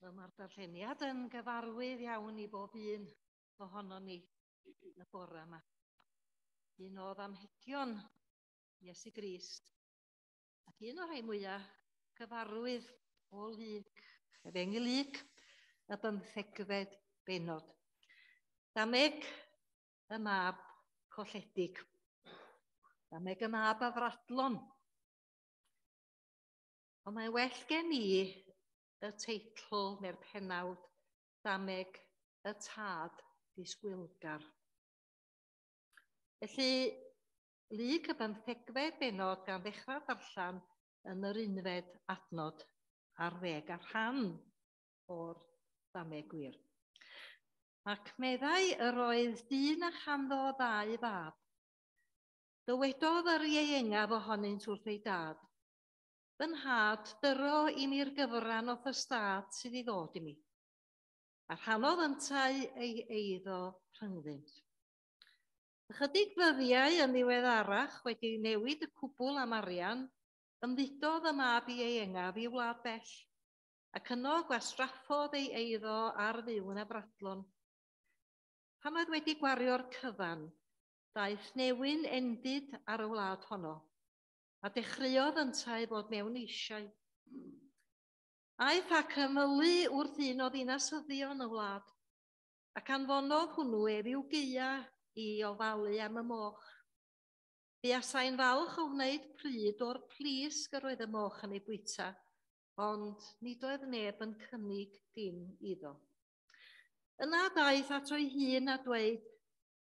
Wel, mae'r darlleniad yn gyfarwydd iawn i bob un ohonon ni y bore yma. Un o ddamhegion Iesu Grist, ac un o'r rhai mwyaf cyfarwydd o Luc, Efengyl Luc, y bymthegfed bennod. Dameg y mab colledig. Dameg y mab afradlon. Ond mae'n well gen i y teitl neu'r pennawd Dameg y Tad Disgwylgar. Felly, Luc y bymthegfed bennod gan ddechrau darllen yn yr unfed adnod ar ddeg a rhan o'r ddameg gwir. Ac meddai yr oedd dyn a chanddo ddau fab. Dywedodd yr ieuengaf ohonynt wrth ei dad, Fy nhad, dyro i mi'r gyfran o'th ystâd sydd i ddod i mi. A rhannodd yntau ei eiddo rhyngddynt. Ychydig ddyddiau yn ddiweddarach, wedi newid y cwbl am arian, ymddudodd y mab ieuengaf i wlad bell, ac yno gwastraffodd ei eiddo ar fyw yn afradlon. Pan oedd wedi gwario'r cyfan, daeth newyn endid ar y wlad honno, a dechreuodd yntau fod mewn eisiau. Aeth ac ymylu wrth un o ddinasyddion y wlad, ac anfonodd hwnnw ef i'w gaea i ofalu am y moch. Buasai'n falch o wneud pryd o'r plisg yr oedd y moch yn ei bwyta, ond nid oedd neb yn cynnig dim iddo. Yna daeth ato ei hun a dweud,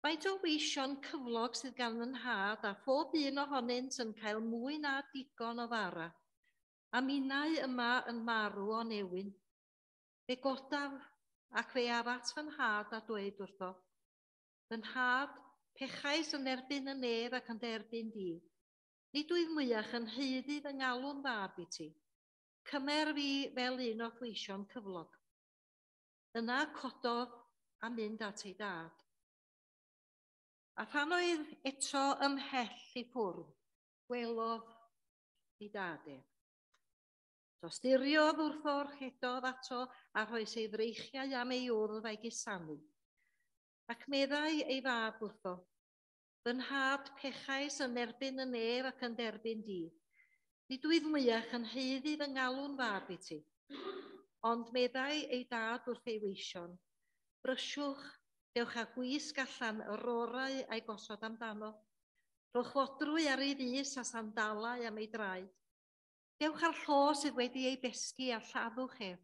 Faint o weision cyflog sydd gan fy nhad, a phob un ohonynt yn cael mwy na digon o fara, a minnau yma yn marw o newyn. Fe godaf ac fe af at fy nhad a dweud wrtho, Fy nhad, pechais yn erbyn y nef ac yn derbyn di. Nid wyf mwyach yn haeddu fy ngalw'n fab i ti. Cymer fi fel un o'th weision cyflog. Yna cododd a mynd at ei dad. A phan oedd eto ymhell i ffwrdd, gwelodd ei dad ef. Tosturiodd wrtho, rhedodd ato a rhoes ei freichiau am ei wrdd a'i gusanu. Ac meddai ei fab wrtho, Fy nhad, pechais yn erbyn y nef ac yn derbyn di. Nid wyf mwyach yn haeddu fy ngalw'n fab i ti. Ond meddai ei dad wrth ei weision, Brysiwch, dewch â gwisg allan yr orau a'i gosod amdano. Rhowch fodrwy ar ei fys a sandalau am ei draed. Dewch â'r llo sydd wedi ei besgi a lladdwch ef.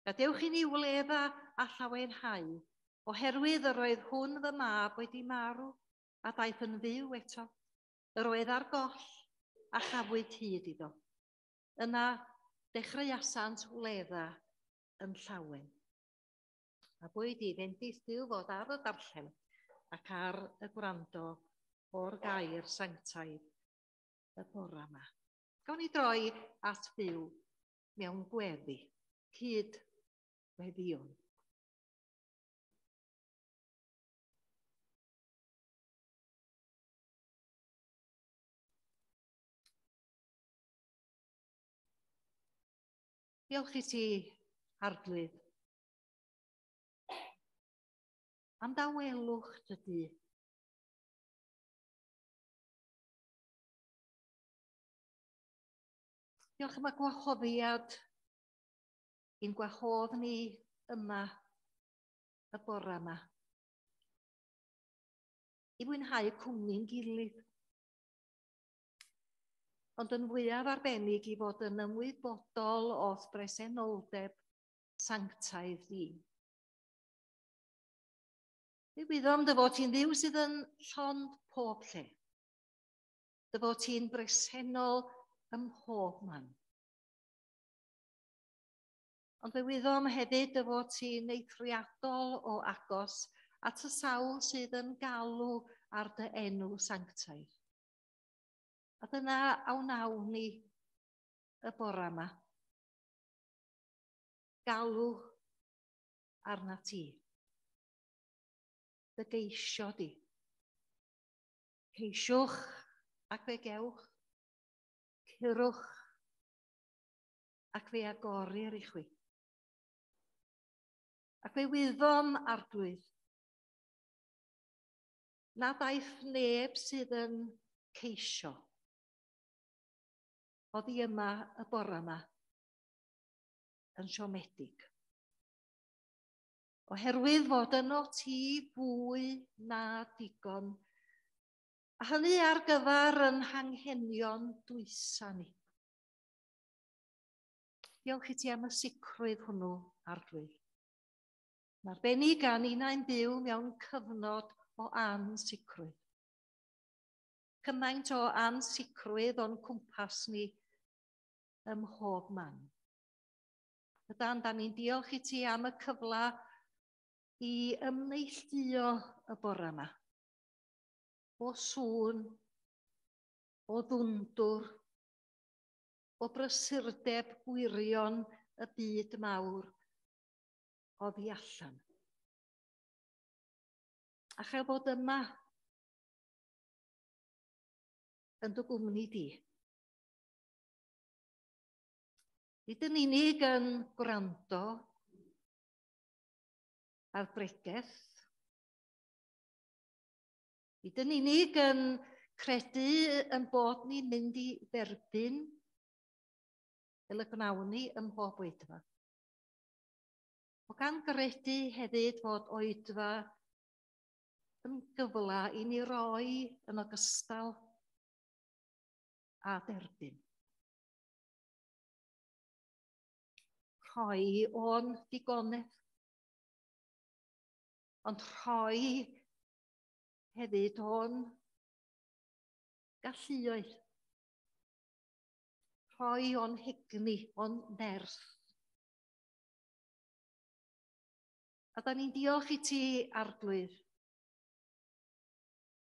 Gadewch i ni wledda a llawenhau, oherwydd yr oedd hwn fy mab wedi marw a daeth yn fyw eto. Yr oedd ar goll a chafwyd hyd iddo. Yna dechreuasant wledda yn llawen. A boed i fendith Duw fod ar y darllen ac ar y gwrando o'r gair sanctaidd y bore yma. Gawn ni droi at Dduw mewn gweddi, cyd weddïwn. Diolch i ti, Arglwydd, am dawelwch dy dŷ. Diolch am y gwahoddiad i'n gwahodd ni yma y bore yma. I fwynhau cwmni'n gilydd. Ond yn fwyaf arbennig i fod yn ymwybodol o'th bresenoldeb sanctaidd di. Mi wyddom dy fod ti'n Dduw sydd yn llond pob lle. Dy fod ti'n bresennol ym mhob man. Ond fe wyddom hefyd dy fod ti'n eithriadol o agos at y sawl sydd yn galw ar dy enw sanctaidd. A dyna a wnawn ni y bore yma. Galw arna ti. Dy geisio di. Ceisiwch ac fe gewch. Curwch ac fe agorir i chwi. Ac fe wyddom, Arglwydd, nad aiff neb sydd yn ceisio oddi yma y bore yma yn siomedig. Oherwydd fod yno ti fwy na digon, a hynny ar gyfer yn hanghenion dwysa ni. Diolch i ti am y sicrwydd hwnnw, Arglwydd. Yn arbennig gan unai'n byw mewn cyfnod o ansicrwydd. Cymaint o ansicrwydd o'n cwmpas ni ym mhob man. Ydan, da ni'n diolch i ti am y cyfle i ymneilltuo y bore yma. O sŵn, o ddwndwr, o brysurdeb gwirion y byd mawr oddi allan. A chael bod yma yn dy gwmni di. Nid yn unig yn gwrando ar bregeth, nid yn unig yn credu yn bod ni'n mynd i dderbyn fel y gwnawn ni ym mhob oedfa. O gan gredu hefyd fod oedfa yn gyfle i ni roi yn ogystal â derbyn. Rhoi o'n digonedd, ond rhoi hefyd o'n galluoedd. Rhoi o'n hegni, o'n nerth. A da ni'n diolch i ti, Arglwydd,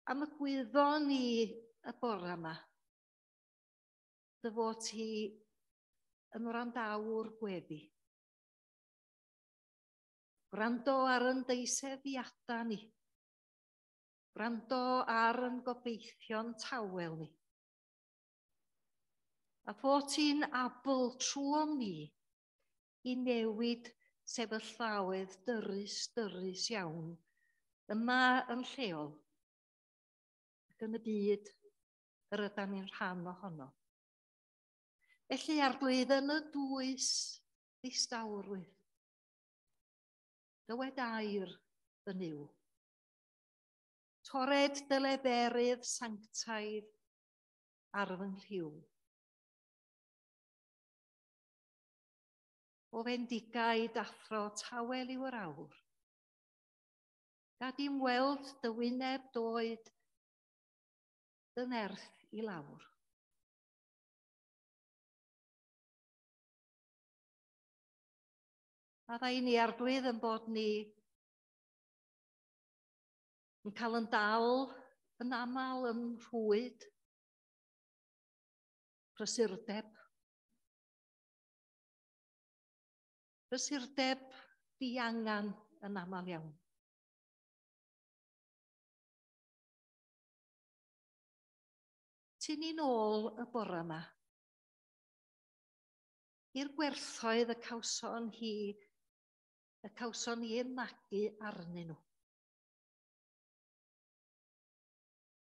am y gwyddon ni y bore yma. Dy fod ti yn wrandawr gweddi. Gwrando ar yn deisefiadau ni. Gwrando ar yn gobeithion tawel ni. A fod ti'n abl trwom ni i newid sefyllfaoedd dyrys, dyrys iawn yma yn lleol ac yn y byd yr ydan ni'n rhan ohono. Felly, Arglwydd, yn y dwys ddistawrwydd, dywed air fy Nuw. Tored dy leferydd sanctaidd ar fy nghlyw. O fendigaid athro tawel yw yr awr. Gad i'm weld dy wyneb doed dy nerth i lawr. A dda i ni, Arglwydd, yn bod ni yn cael yn dal yn aml yn rhwyd, prysurdeb. Prysurdeb diangan yn aml iawn. Tyn ni'n ôl y bore yma i'r gwerthoedd y cawson hi, y cawson ni yn magu arnyn nhw.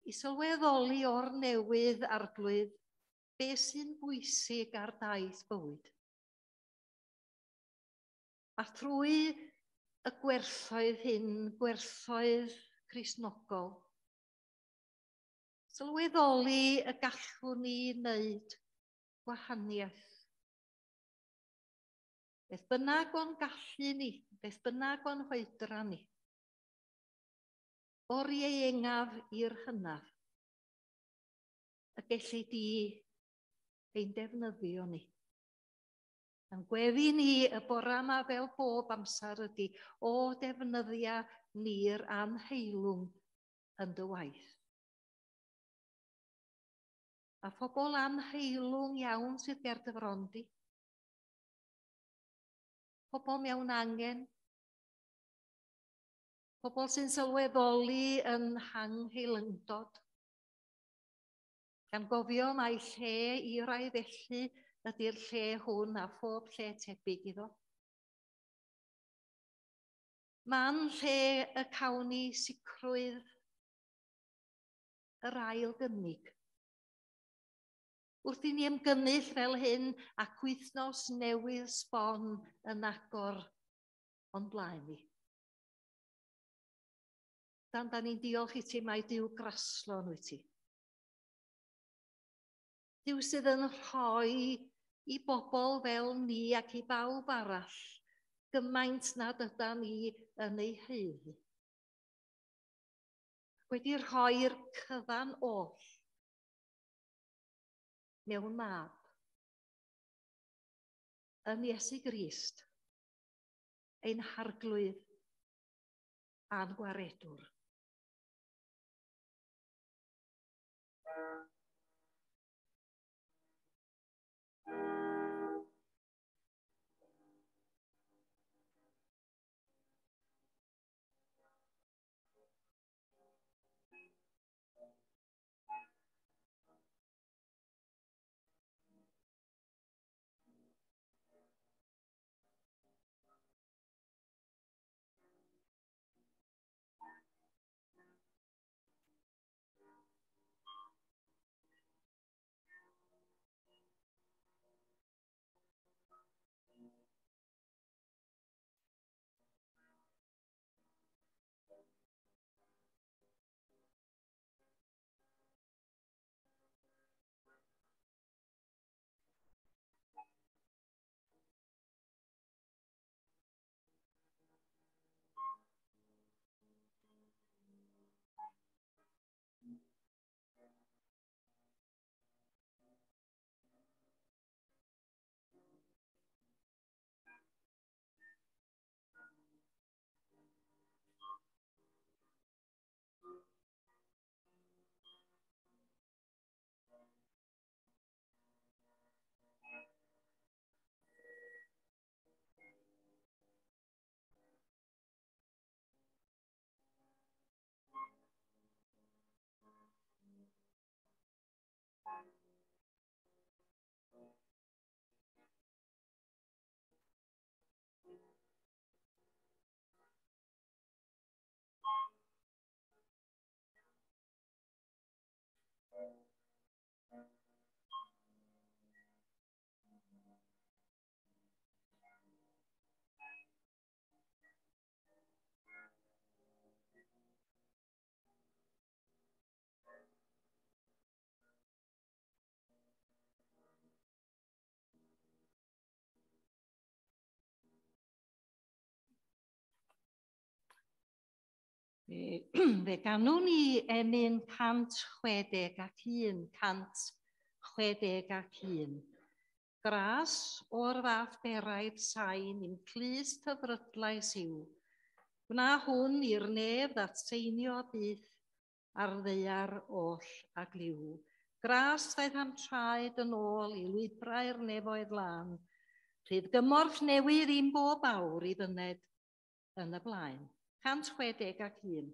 I sylweddoli o'r newydd, Arglwydd, be sy'n bwysig ar daith bywyd. A thrwy y gwerthoedd hyn, gwerthoedd Cristnogol, sylweddoli y gallwn ni wneud gwahaniaeth. Beth bynnag o'n gallu ni, beth bynnag o'n hoedran ni, o'r ieuengaf i'r hynaf, y gelli di ein defnyddio ni. Yn gweddi ni y bore yma fel bob amser ydy, o defnyddia ni'r anheilwng yn dy waith. A phobl anheilwng iawn sydd ger dy fron di. Pobl mewn angen. Pobl sy'n sylweddoli yn hangheilyngdod. Gan gofio mai lle i rai felly ydy'r lle hwn a phob lle tebyg iddo. Man lle y cawn ni sicrwydd yr ail gynnig. Wrth i ni ymgynnull fel hyn ac wythnos newydd sbon yn agor o'n blaen ni. Dan, da ni'n diolch i ti mai Duw graslon wyt ti. Duw sydd yn rhoi i bobl fel ni ac i bawb arall gymaint nad ydan ni yn ei haeddu. Wedi rhoi'r cyfan oll mewn mab yn Iesu Grist, ein harglwydd a'n gwaredwr. Fe ganwn ni emyn 161, 161. Gras o'r fath beraidd sain i'm clust hyfrydlais yw. Gwna hwn i'r nef ddatseinio byth ar ddaear oll a gliw. Gras ddaeth am traed yn ôl i lwybrau'r nefoedd lân. Rhydd gymorth newydd i'm bob awr i fyned yn y blaen. 161.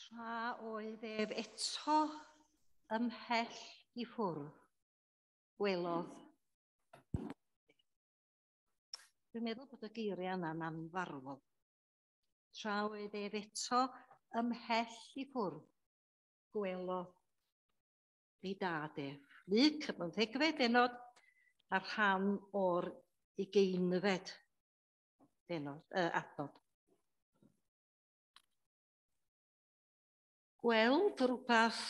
Tra oedd ef eto ymhell i ffwrdd, gwelodd. Dwi'n meddwl bod y geiriau yna'n anfarwol. Tra oedd ef eto ymhell i ffwrdd, gwelodd ei dad ef. Luc, y 15fed bennod, a rhan o'r 20fed bennod, adnod. Gweld rhywbeth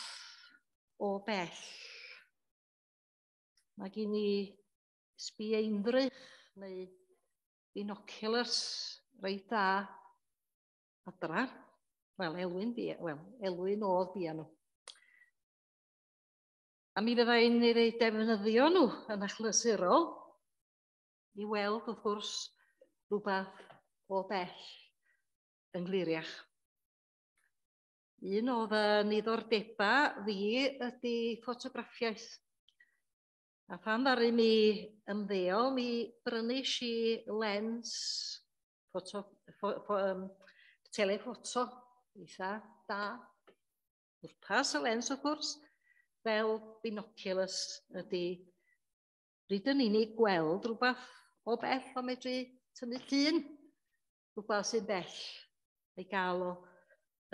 o bell. Mae gen i sbieindrych neu binoculars reit dda adra. Wel, Elwyn, wel, Elwyn oedd bia nhw. A mi fyddai'n ei defnyddio nhw yn achlysurol i weld, wrth gwrs, rhywbeth o bell yn gliriach. Un o fy niddordebau fi ydy ffotograffiaeth. A phan ddaru mi ymddeol, mi brynu i lens ffoto, ffo, ffo, telephoto eitha da. Pwrpas y lens, wrth gwrs, fel binoculars ydy rydyn ni'n ei gweld rhywbeth o bell o medru tynnu llun, rhywbeth sy'n bell ei gael o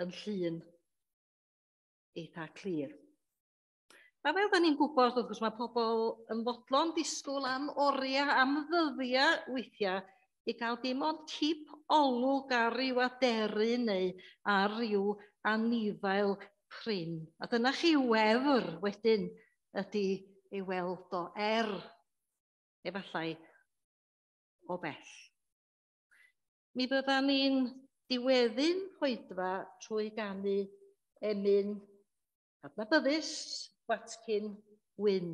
yn llun eitha clir. A fel da ni'n gwybod, wrth gwrs, mae pobl yn fodlon disgwyl am oriau, am ddyddiau weithiau, i gael dim ond cip olwg ar ryw aderyn neu ar ryw anifail prin. A dyna chi wefr wedyn ydy ei weld o efallai o bell. Mi fyddan ni'n diweddu'n hoedfa trwy ganu emyn adnabyddus Watkin Wyn.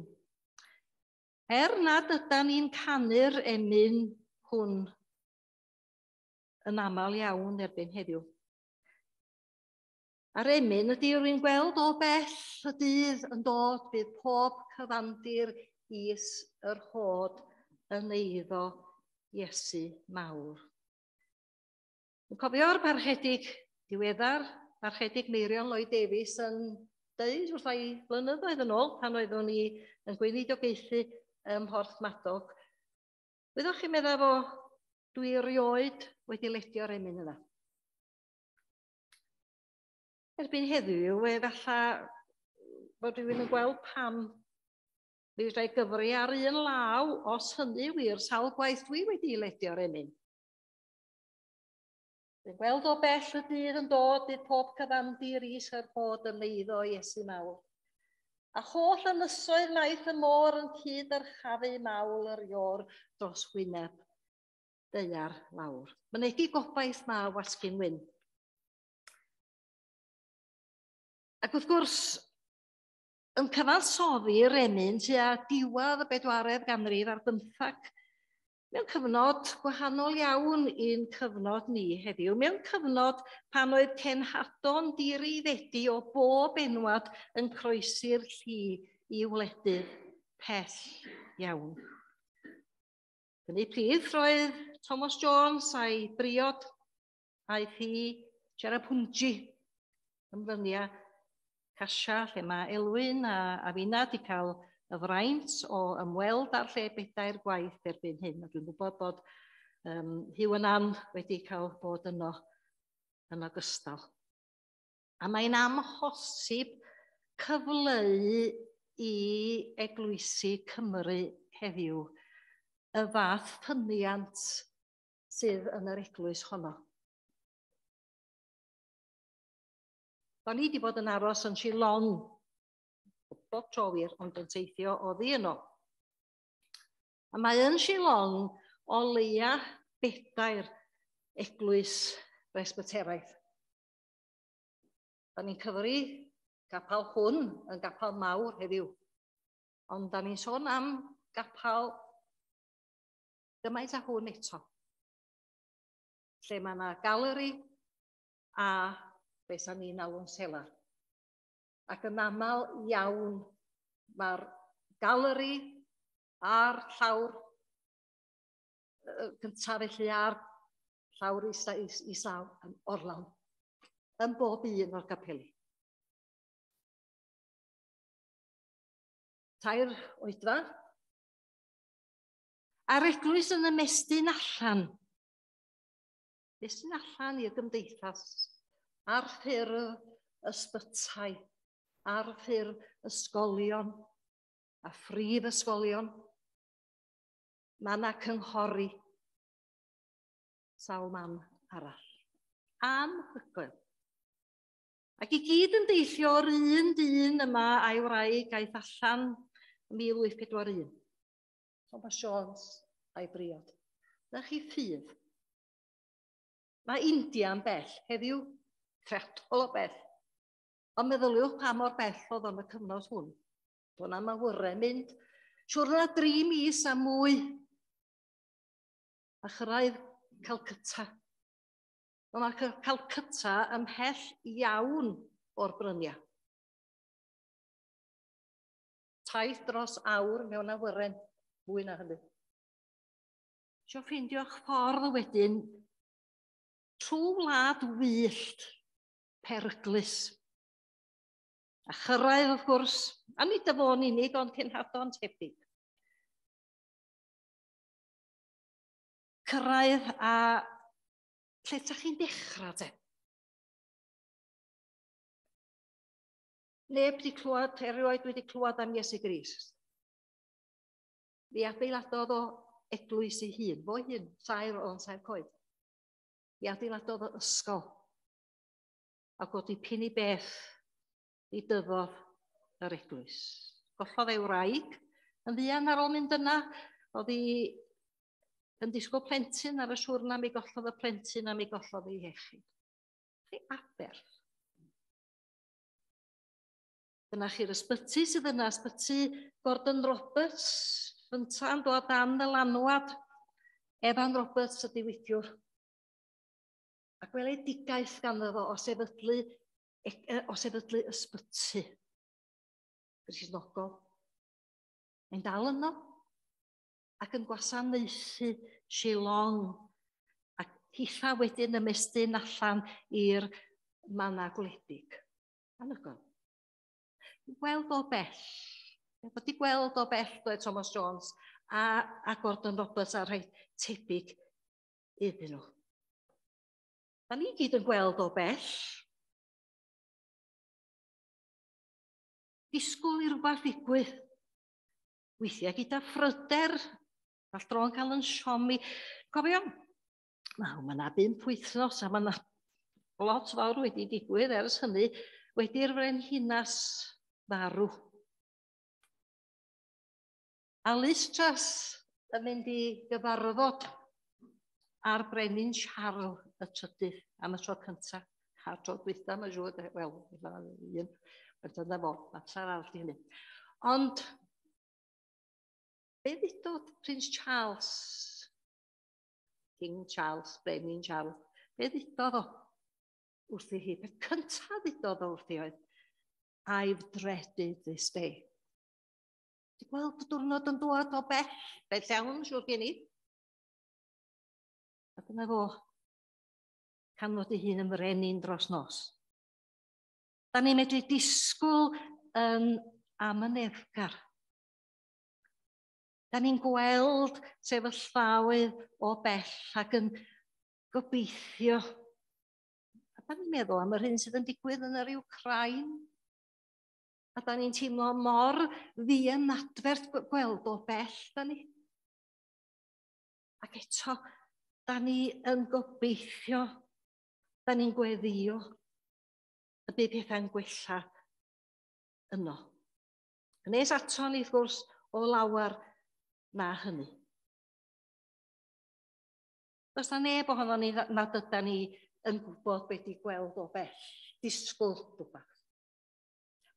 Er nad ydan ni'n canu'r emyn hwn yn aml iawn erbyn heddiw. A'r emyn ydy rwy'n gweld o bell y dydd yn dod, bydd pob cyfandir is yr hod yn eiddo Iesu mawr. Yn cofio'r parchedig diweddar, parchedig Meirion Lloyd Davies yn deud wrtha i blynyddoedd yn ôl pan oeddwn i yn gweinidogaethu ym Mhorthmadog. Wyddoch chi, medda fo, dwi erioed wedi ledio'r emyn yna. Erbyn heddiw, efallai bod rhywun yn gweld pam mi fedra i gyfri ar un law, os hynny wir, sawl gwaith dwi wedi ledio'r emyn. Dwi'n gweld o bell y dydd yn dod, bydd pob cyfandir is yr bod yn eiddo Iesu mawr. A holl ynysoedd maith y môr yn cyd-ddyrchafu mawl yr iôr dros wyneb daear lawr. Mynegi gobaith ma Watkin Wyn. Ac wrth gwrs, yn cyfansoddi'r emyn tua diwedd y bedwaredd ganrif ar bymthag, mewn cyfnod gwahanol iawn i'n cyfnod ni heddiw, mewn cyfnod pan oedd cenhadon dirifedi o bob enwad yn croesi'r lli i wledydd pell iawn. Yn eu plith roedd Thomas Jones a'i briod a'i thi Cherrapunji ym Mryniau Casia, lle mae Elwyn a finna wedi cael y fraint o ymweld â'r lle bedair gwaith erbyn hyn. A dwi'n gwybod bod Huw yn Ann wedi cael bod yno yn ogystal. A mae'n amhosib cyfleu i eglwysi Cymru heddiw y fath ffyniant sydd yn yr eglwys honno. O'n i wedi bod yn aros yn Shillong bob tro wir, ond yn teithio oddi yno. A mae yn Shillong o leia 4 eglwys Bresbyteraidd. Da ni'n cyfri gapel hwn yn gapel mawr heddiw, ond da ni'n sôn am gapel gymaint â hwn eto, lle mae yna galeri a beth sa'n ni'n alw'n selar. Ac yn aml iawn mae'r galeri a'r llawr cyntaf felly a'r llawr islaw yn orlawn. yn bob un o'r capeli. 3 oedfa. A'r eglwys yn ymestyn allan. Ymestyn allan i'r gymdeithas, ar ffurf ysbytai, ar ffurf ysgolion, a phrif ysgolion. Mae yna cynghori sawl man arall. Anhygoel. Ac i gyd yn deillio o'r un dyn yma a'i wraig aeth allan yn 1841. Thomas Jones a'i briod. Na chi ffydd. Mae India yn bell heddiw, threatol o bell. Ond meddyliwch pa mor bell oedd o'n y cyfnod hwn. Do'n am awyren mynd. Siwr na 3 mis a mwy. A chyrraedd Calcutta. Wel, mae Calcutta ymhell iawn o'r bryniau. Taith dros awr mewn awyren, mwy na hynny. Isio ffeindio'ch ffordd wedyn trwy wlad wyllt, peryglus. A chyrraedd, wrth gwrs, a nid y fo'n unig, ond cenhadon tebyg. Cyrraedd a lle ta chi'n dechrau te? Neb wedi clywed, erioed wedi clywed am Iesu Grist. Mi adeiladodd o eglwys ei hun, fo hun, saer o'n saer coed. Mi adeiladodd o ysgol. Ac o dipyn i beth i dyfodd yr eglwys. Gollodd ei wraig yn fuan ar ôl mynd yna, oedd hi yn disgwyl plentyn ar y siwrna, mi gollodd y plentyn a mi gollodd ei iechyd. Chi aberth. Dyna chi'r ysbyty sydd yna, ysbyty Gordon Roberts, fynta'n dod dan ddylanwad Evan Roberts y diwygiwr. A gweledigaeth ganddo fo o sefydlu ysbyty Gristnogol. Mae'n dal yno ac yn gwasanaethu Shillong ac hitha wedyn ymestyn allan i'r manna gwledig. Anhygoel. Gweld o bell. Wedi gweld o bell doedd Thomas Jones a Gordon Roberts a rhai tebyg iddyn nhw. Da ni gyd yn gweld o bell. Disgwyl i rhywbeth ddigwydd. Weithiau gyda phryder, fall dro'n cael yn siomi. Cofio, mae yna 5 wythnos a mae yna lot fawr wedi digwydd ers hynny, wedi'r frenhinas farw. A Liz Truss yn mynd i gyfarfod ar brenin Charles y trydydd am y tro cyntaf. A'r tro dwytha, mae'n siŵr, wel, un, ond dyna fo, mater arall di hynny. Ond, be ddudodd Prince Charles, King Charles, Brenin Charles, be ddudodd o wrthi hi? Peth cyntaf ddudodd o wrthi oedd, I've dreaded this day. Ti'n gweld y diwrnod yn dod o bell, bell iawn, siŵr gen i. A dyna fo, canfod ei hun yn frenin dros nos. Da ni'n medru disgwyl yn amyneddgar. Da ni'n gweld sefyllfaoedd o bell ac yn gobeithio. A da ni'n meddwl am yr hyn sydd yn digwydd yn yr Wcráin. A da ni'n teimlo mor ddianadferth gweld o bell, da ni. Ac eto, da ni yn gobeithio, da ni'n gweddio y bydd pethau'n gwella yno. Yn nes ato ni, wrth gwrs, o lawer na hynny. Does na neb ohono ni nad yda ni yn gwybod beth i gweld o bell, disgwyl rhywbeth.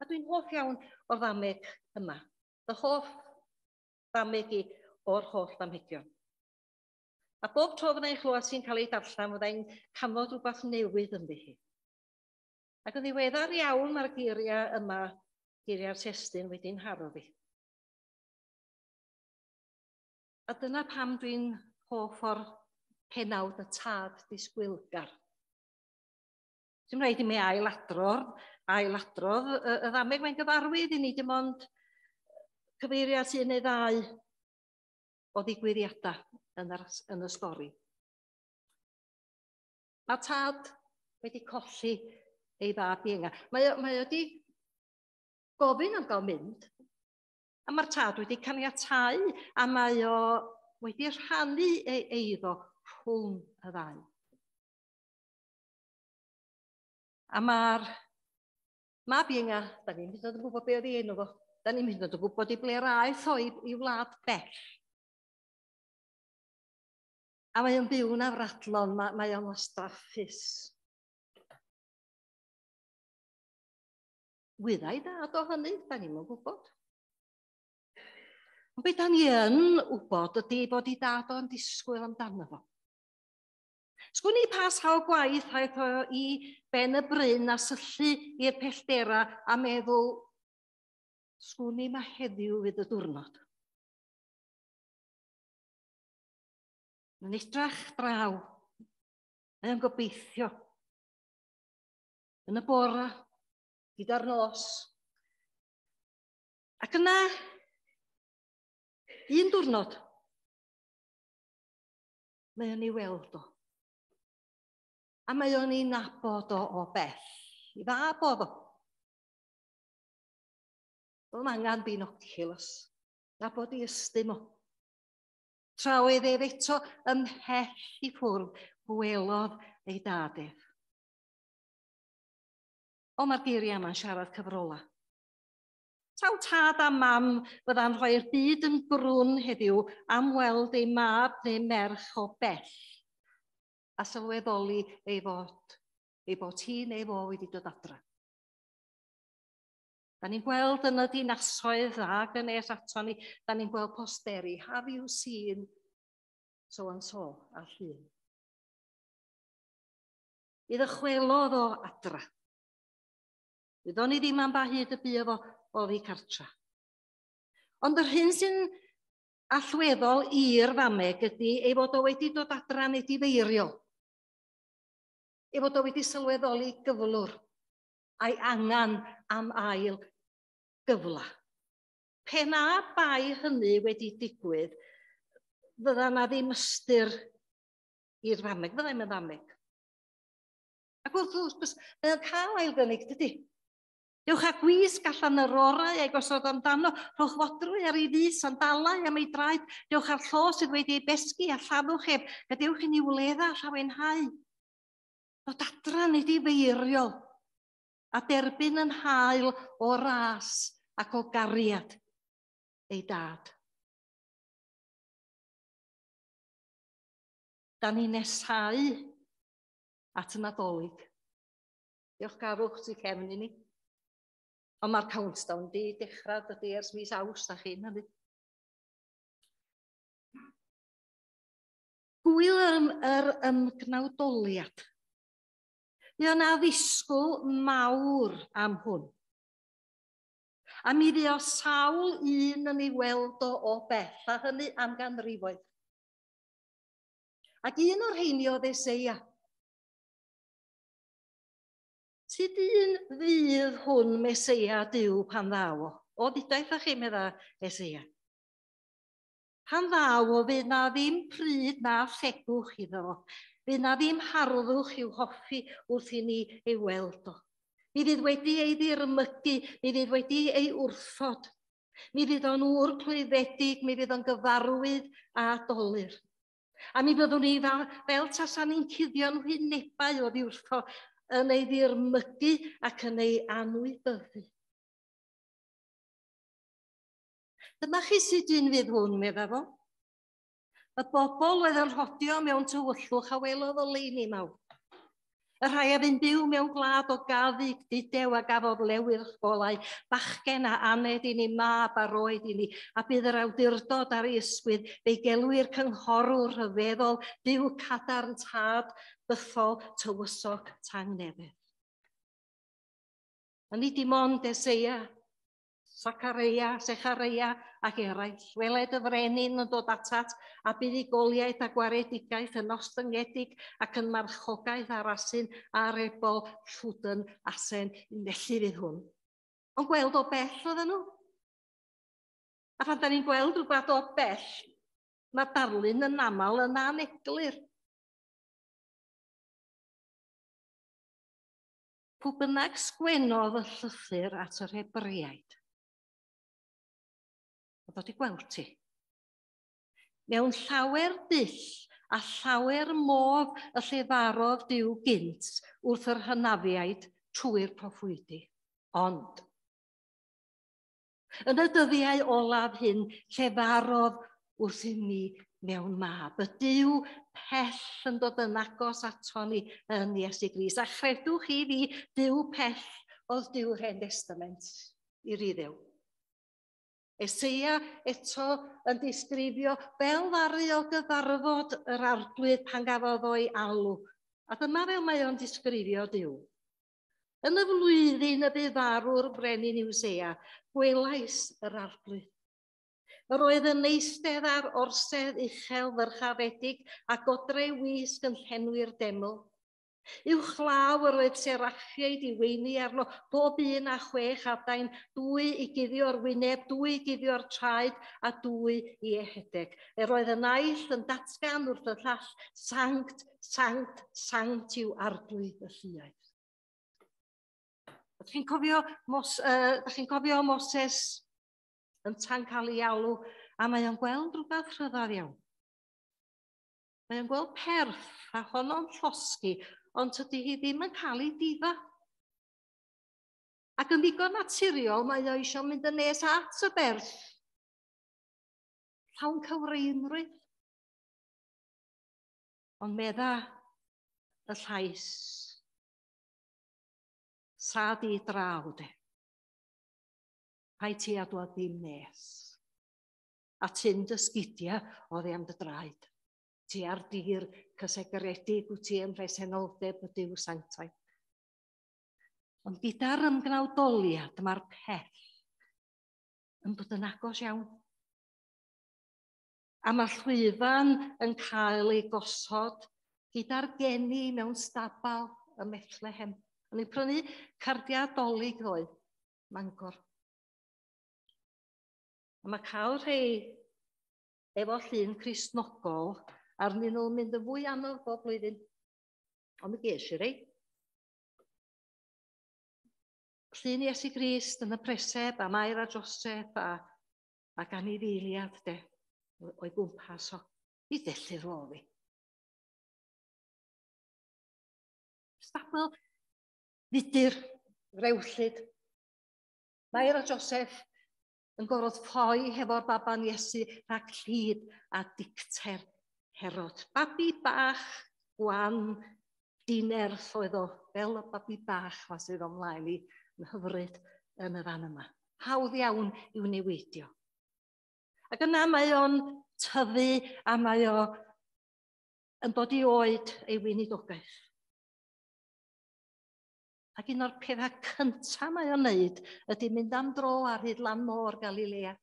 A dwi'n hoff iawn o'r ddameg yma. Fy hoff ddameg i o'r holl ddamhegion. A bob tro fyddai'n chlywed sy'n cael ei darllen, fyddai'n canfod rhywbeth newydd ynddi hi. Ac yn ddiweddar iawn mae'r geiriau yma, geiriau'r testun, wedi'n haro fi. A dyna pam dwi'n hoff o'r penawd y tad disgwylgar. Dim rhaid i mi ailadrodd y ddameg, mae'n gyfarwydd i ni, dim ond cyfeirio at un neu ddau o ddigwyddiadau yn y stori. Mae tad wedi colli ei fab ienga. Mae o wedi gofyn am gael mynd, a mae'r tad wedi caniatáu, a mae o wedi rhannu ei eiddo rhwng y ddau. A mae'r mab ienga, da ni'n mynd yn gwybod be oedd ei enw fo, da ni'n mynd yn gwybod i ble aeth o i wlad bell. A mae o'n byw'n afradlon, mae o'n wastraffus. Wyddai dad o hynny, da ni'm yn gwybod. Ond be da ni yn wybod ydy bod ei dad o'n disgwyl amdano fo. Sgwn i pa sawl gwaith aeth o i ben y bryn a syllu i'r pelltera a meddwl, sgwn i ma heddiw fydd y diwrnod. Mae'n edrach draw, mae o'n gobeithio. Yn y bora, gyda'r nos. Ac yna, un diwrnod, mae o'n ei weld o. A mae o'n ei nabod o bell. I fab oedd o. Oedd angen binoculars. Nabod i ystym o. Tra oedd ef eto ymhell i ffwrdd, gwelodd ei dad ef. O, mae'r geiriau yma'n siarad cyfrola. Sawl tad a mam fydda'n rhoi'r byd yn grwn heddiw am weld ei mab neu merch o bell a sylweddoli ei bod hi neu fo wedi dod adra. Da ni'n gweld yn y dinasoedd ag yn nes ato ni, da ni'n gweld posteri, have you seen so and so a llun. I ddychwelodd o adra. Wyddon ni ddim am ba hyd y bu efo oddi cartra. Ond yr hyn sy'n allweddol i'r ddameg ydy ei fod o wedi dod adra'n edifeiriol. Ei fod o wedi sylweddoli gyflwr a'i angan am ail gyfla. Pe na bai hynny wedi digwydd, fydda na ddim ystyr i'r ddameg, fydda ddim yn ddameg. Ac wrth gwrs, mae o'n cael ail gynnig, dydy? Dewch â gwisg allan yr orau a'i gosod amdano, rhowch fodrwy ar ei fys, sandalau am ei draed, dewch â'r llo sydd wedi ei besgi a lladdwch ef, gadewch i ni wledda llawenhau. Dod adran edifeiriol a derbyn yn hael o ras ac o gariad ei dad. Da ni nesáu at y Nadolig. Diolch garwch sy'n cefn i ni. Ond mae'r countdown di dechrau dydy ers mis Awst a chi'n hynny. Gwyl yr ymgnawdoliad. Mi oedd yna ddisgwyl mawr am hwn. A mi fuodd sawl un yn ei weld o bell, a hynny am ganrifoedd. Ac un o'r rheini oedd Eseia. Sut un fydd hwn Meseia Duw pan ddaw o? O, ddudaeth â chi, medda Eseia. Pan ddaw o, fydd na ddim pryd na thegwch iddo fo. Fydd na ddim harddwch i'w hoffi wrth i ni ei weld o. Mi fydd wedi ei ddirmygu, mi fydd wedi ei wrthod. Mi fydd o'n ŵr clwyfedig, mi fydd o'n gyfarwydd a dolur. A mi fyddwn ni fel tasan ni'n cuddio'n hwynebau oddi wrtho yn ei ddirmygu ac yn ei anwybyddu. Dyma chi sut un fydd hwn, medda fo. Y bobl oedd yn rhodio mewn tywyllwch a welodd oleuni mawr. Y rhai a fu'n byw mewn gwlad o gaddug, dudew a gafodd lewyrch golau, bachgen a aned i ni, mab a roed i ni, a bydd yr awdurdod ar ei ysgwydd, fe'i gelwir cynghorwr rhyfeddol, Duw cadarn tad, bythol, tywysog, tangnefedd. A nid dim ond Eseia Sacareia, Sechareia ac eraill. Weled y frenin yn dod atat a buddugoliaeth a gwaredigaeth yn ostyngedig ac yn marchogaeth ar asyn a'r ebol llwdyn asen. Felly fydd hwn. Ond gweld o bell oedden nhw. A phan da ni'n gweld rhywbeth o bell, mae darlun yn aml yn aneglur. Pw bynnag sgwennodd y llythyr at yr Hebreaid, oedd o 'di gweld ti. Mewn llawer dull a llawer modd y llefarodd Duw gynt wrth yr hynafiaid trwy'r proffwydi. Ond, yn y dyddiau olaf hyn, llefarodd wrthym ni mewn mab. Y Duw pell yn dod yn agos ato ni yn Iesu Grist. A chredwch chi fi, Duw pell oedd Duw'r Hen Testament i'r Iddew. Eseia eto yn disgrifio fel ddaru o gyfarfod yr Arglwydd pan gafodd o'i alw. A dyma fel mae o'n disgrifio Duw. Yn y flwyddyn y bu farw'r brenin Usseia, gwelais yr Arglwydd. Yr oedd yn eistedd ar orsedd uchel ddyrchafedig a godre wisg yn llenwi'r deml. Uwchlaw yr oedd seraffiaid i weini arno, bob un â 6 adain, 2 i guddio'r wyneb, 2 i guddio'r traed a 2 i ehedeg. Yr oedd y naill yn datgan wrth y llall, sanct, sanct, sanct yw Arglwydd y lluoedd. Ydych chi'n cofio, chi'n cofio Moses yn tan cael ei alw, a mae o'n gweld rhywbeth rhyfedd iawn. Mae o'n gweld perth a honno'n llosgi, ond tydi hi ddim yn cael ei difa. Ac yn ddigon naturiol, mae o eisiau mynd yn nes at y berth. Llawn cywreinrwydd. Ond medda y llais, sa di draw de. Paid ti a dwad ddim nes. A tyn dy sgidia oddi am dy draed. Ti ar dir cysegredig wyt ti ym mhresenoldeb y Duw sanctaidd. Ond gyda'r ymgnawdoliad mae'r pell yn bod yn agos iawn. A mae'r llwyfan yn cael ei gosod gyda'r geni mewn stabal ym Methlehem. O'n i'n prynu cardiau Dolig ddoe, Mangor. A mae cael rhai efo llun Cristnogol arnyn nhw'n mynd yn fwy anodd bob blwyddyn. Ond mi ges i rei. Llun Iesu Grist yn y preseb a Mair a Joseph ac anifeiliad de o'i gwmpas o. I ddellu rôl fi. Stabl fudur, rewllyd. Mair a Joseph yn gorfod ffoi hefo'r baban Iesu rhag llid a dicter Herod. Babi bach gwan dinerth oedd o, fel y babi bach ma sydd o mlaen i yn hyfryd yn y fan yma. Hawdd iawn i'w newidio. Ac yna mae o'n tyfu a mae o yn dod i oed ei weinidogaeth. Ac un o'r pethau cyntaf mae o'n wneud ydy mynd am dro ar hyd lan môr Galilea.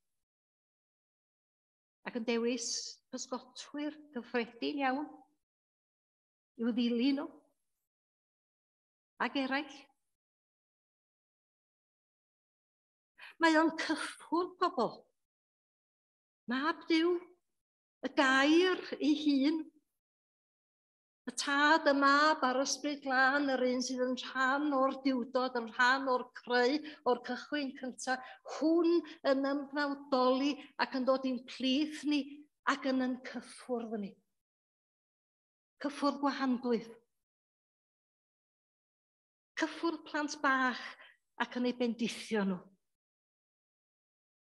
Ac yn dewis pysgotwyr gyffredin iawn i'w ddilyn nhw. Ac eraill. Mae o'n cyffwrdd pobl. Mab Duw, y gair ei hun, y tad, y mab a'r ysbryd glân, yr un sydd yn rhan o'r diwdod, yn rhan o'r creu, o'r cychwyn cyntaf, hwn yn ymgnawdoli ac yn dod i'n plith ni ac yn yn cyffwrdd ni. Cyffwrdd gwahanglwydd. Cyffwrdd plant bach ac yn eu bendithio nhw.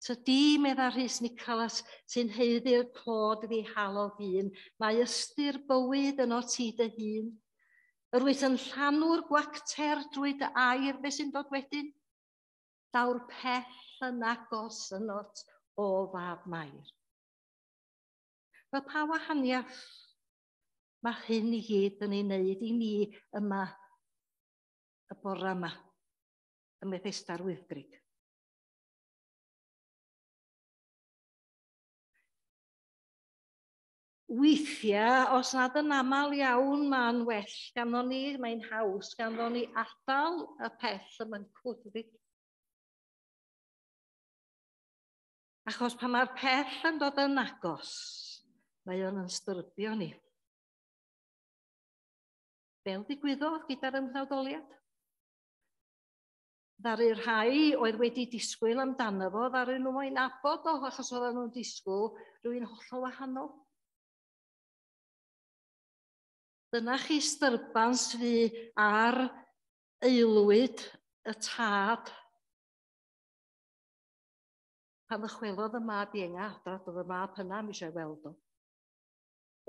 Tydi, medda Rhys Nicholas, sy'n haeddu'r clod ddihalog un, mae ystyr bywyd yno ti dy hun. Yr wyt yn llanw'r gwacter drwy dy air, be sy'n dod wedyn? Daw'r pell yn agos ynot o fab Mair. Fel pa wahaniaeth mae hyn i gyd yn ei wneud i ni yma y bore yma, ym Methesda'r Wyddgrug. Weithiau, os nad yn aml iawn, mae'n well ganddo ni, mae'n haws ganddo ni adael y pell yma'n cwrdd. Achos pan mae'r pell yn dod yn agos, mae o'n ystyrbio ni. Fel ddigwyddodd gyda'r ymgnawdoliad. Ddaru rhai oedd wedi disgwyl amdano fo, ddaru nhw moyn nabod o, achos oedden nhw'n disgwyl rhywun hollol wahanol. Dyna chi styrbans fu ar aelwyd y tad. Pan ddychwelodd y mab ienga adra, doedd y mab hynna ddim eisiau weld o.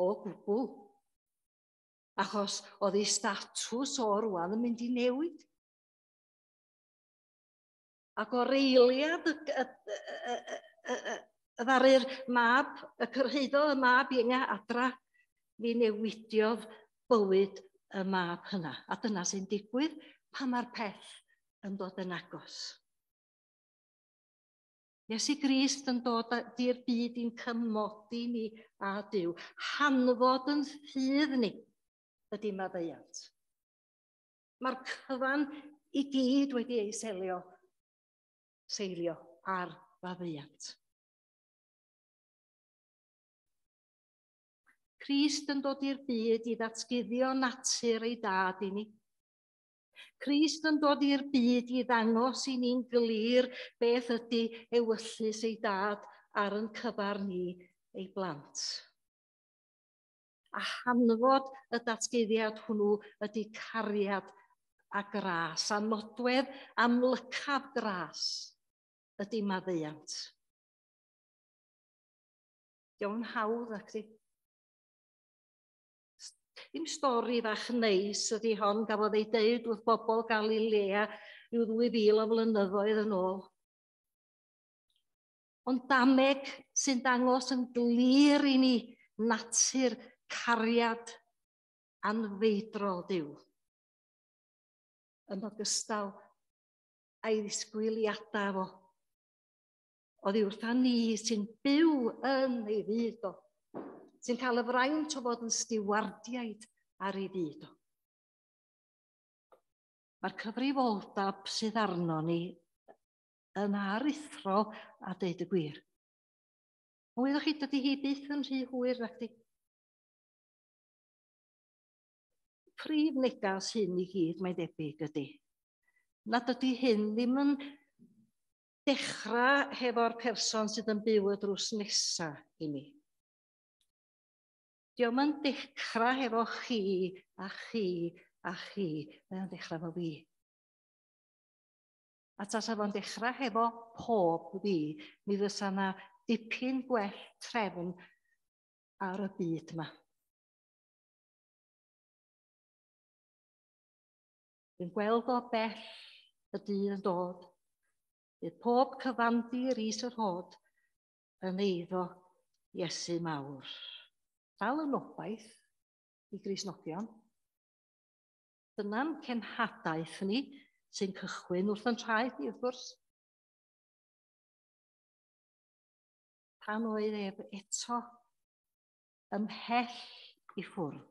O gwbl. Achos oedd ei statws o rwan yn mynd i newid. Ac o'r eiliad y ddaru'r mab, y cyrhaeddodd y mab ienga adra, mi newidiodd bywyd y mab hynna. A dyna sy'n digwydd pan mae'r peth yn dod yn agos. Iesu Grist yn dod i'r byd i'n cymodi ni a Duw. Hanfod yn ffydd ni ydy maddeuant. Mae'r cyfan i gyd wedi ei seilio ar faddeuant. Crist yn dod i'r byd i ddatguddio natur ei dad i ni. Crist yn dod i'r byd i ddangos i ni'n glir beth ydy ewyllys ei dad ar yn cyfar ni ei blant. A hanfod y datguddiad hwnnw ydy cariad a gras, a nodwedd amlycaf gras ydy maddeuant. Dio'n hawdd ac di. Dim stori fach neis ydy hon gafodd ei deud wrth bobl Galilea rhyw 2000 o flynyddoedd yn ôl. Ond dameg sy'n dangos yn glir i ni natur cariad anfeidrol Duw. Yn ogystal a'i ddisgwyliadau fo. Oddi wrtha ni sy'n byw yn ei fyd o, sy'n cael y fraint o fod yn stiwardiaid ar ei fyd o. Mae'r cyfrifoldeb sydd arno ni yn aruthrol a deud y gwir. Ond wyddoch chi, dydy hi byth yn rhy hwyr nac di. Prif negas hyn i gyd, mae'n debyg, ydy nad ydy hyn ddim yn dechrau hefo'r person sydd yn byw y drws nesa i mi. Dio'm yn dechrau hefo chi a chi a chi. Mae o'n dechrau efo fi. A tasa fo'n dechrau hefo pob fi, mi fysa yna dipyn gwell trefn ar y byd yma. Dwi'n gweld o bell y dydd yn dod. Bydd pob cyfandir is yr hod yn eiddo Iesu mawr. Dal yn obaith i Gristnogion. Dyna'n cenhadaeth ni sy'n cychwyn wrth yn traed ni, wrth gwrs. Pan oedd ef eto ymhell i ffwrdd,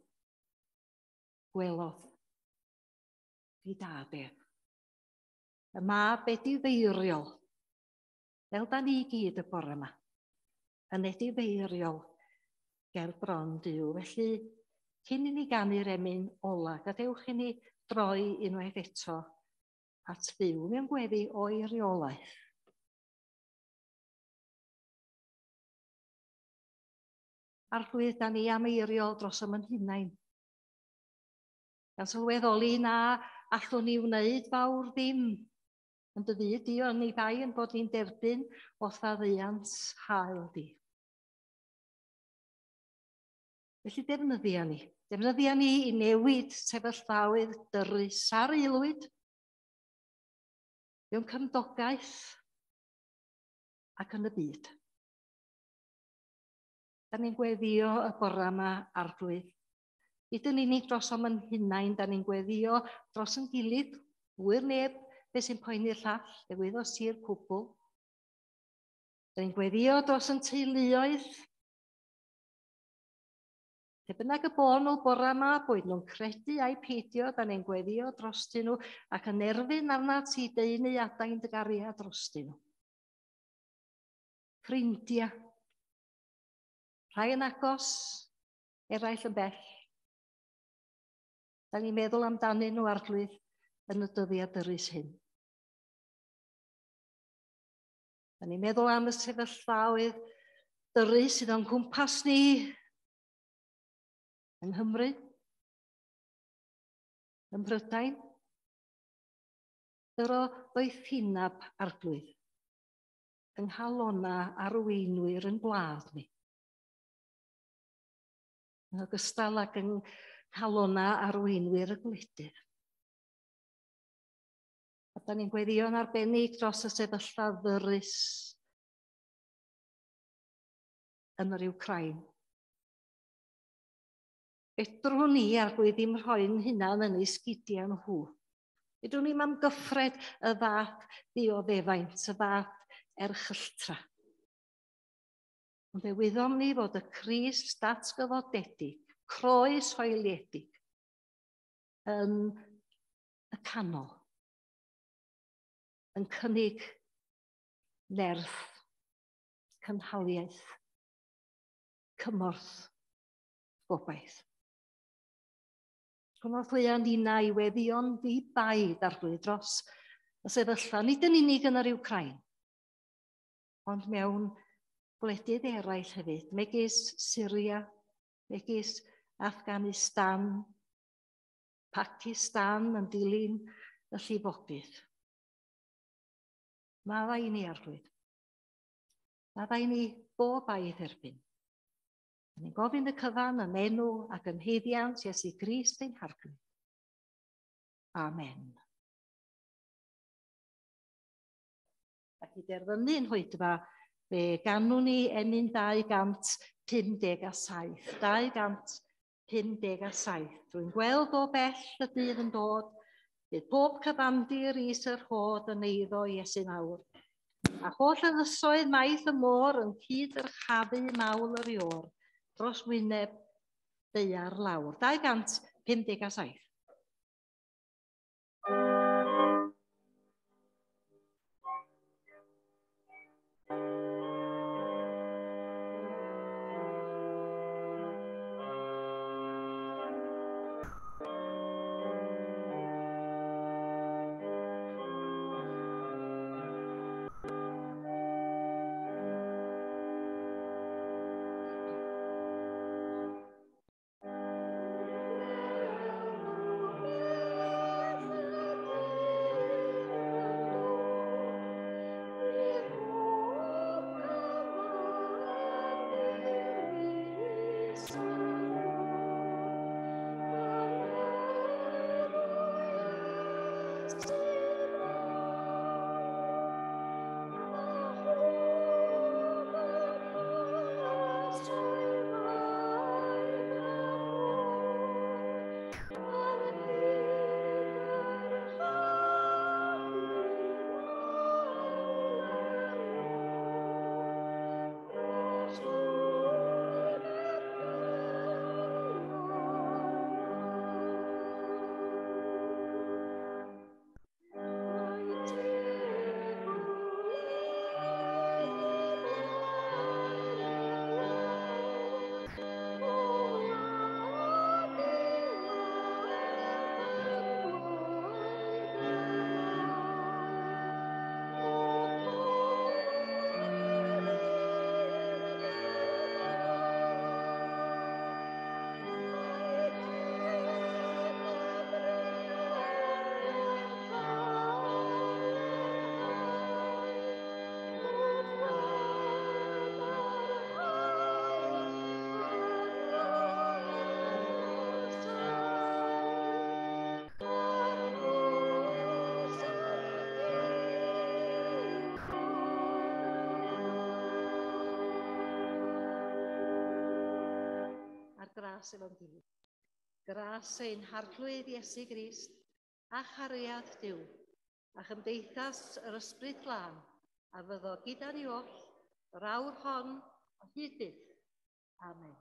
gwelodd ei dad ef. Y mab edifeiriol, fel da ni gyd y bore yma, yn edifeiriol ger bron Duw. Felly, cyn i ni ganu'r emyn ola, gadewch i ni droi unwaith eto at Dduw mewn gweddi o'i reolaeth. Arglwydd, da ni am eiriol dros ym hunain. Gan sylweddoli na allwn ni wneud fawr ddim yn dy fyd di, ond ni bai yn bod ni'n derbyn o'th faddeuant hael di. Felly defnyddia ni. Defnyddia ni i newid sefyllfaoedd dyrys ar aelwyd, mewn cymdogaeth ac yn y byd. Da ni'n gweddio y bore yma, Arglwydd. Nid yn unig dros am yn hunain, da ni'n gweddio dros yn gilydd, wyr neb beth sy'n poeni'r llall, fe wyddos ti'r cwbl. Da ni'n gweddio dros yn teuluoedd. Lle bynnag y bo nhw bora yma, boed nhw'n credu ai peidio, da ni'n gweddio drostyn nhw ac yn erfyn arnat ti deunu adain dy gariad drostyn nhw. Ffrindiau. Rhai yn agos, eraill yn bell. Da ni'n meddwl amdanyn nhw, Arglwydd, yn y dyddiau dyrys hyn. Da ni'n meddwl am y sefyllfaoedd dyrys sydd o'n cwmpas ni yng Nghymru, ym Mhrydain. Dyro ddoethineb, Arglwydd, yng nghalona arweinwyr yn gwlad ni. Yn ogystal ag yng nghalona arweinwyr y gwledydd. A da ni'n gweddïo'n arbennig dros y sefyllfa ddyrys yn yr Wcrain. Fedrwn ni, Arglwydd, ddim rhoi'n hunan yn eu sgidiau nhw. Fedrwn ni'm amgyffred y fath ddioddefaint, y fath erchylltra. Ond fe wyddom ni fod y Crist datgyfodedig, croes hoeliedig, yn y canol, yn cynnig nerth, cynhaliaeth, cymorth, gobaith. Cynorthwya nina i weddïo'n ddi-baid, Arglwydd, dros y sefyllfa, nid yn unig yn yr Wcrain, ond mewn gwledydd eraill hefyd, megis Syria, megis Afghanistan, Pakistan yn dilyn y llifogydd. Maddau i ni, Arglwydd. Maddau i ni bob a'i dderbyn. Ni'n gofyn y cyfan yn enw ac yn haeddiant Iesu Grist ein Harglwydd. Amen. Ac i derfynu'n hoedfa, fe ganwn ni emyn 257. 257. Rwy'n gweld o bell y dydd yn dod, bydd pob cyfandir is yr hod yn eiddo Iesu mawr. A holl ynysoedd maith y môr yn cyd-ddyrchafu mawl yr iôr, dros wyneb daear lawr. 257. Gras efo'n gilydd. Gras ein Harglwydd Iesu Grist a chariad Duw a chymdeithas yr Ysbryd Glân a fyddo gyda ni oll yr awr hon o hyd byth. Amen.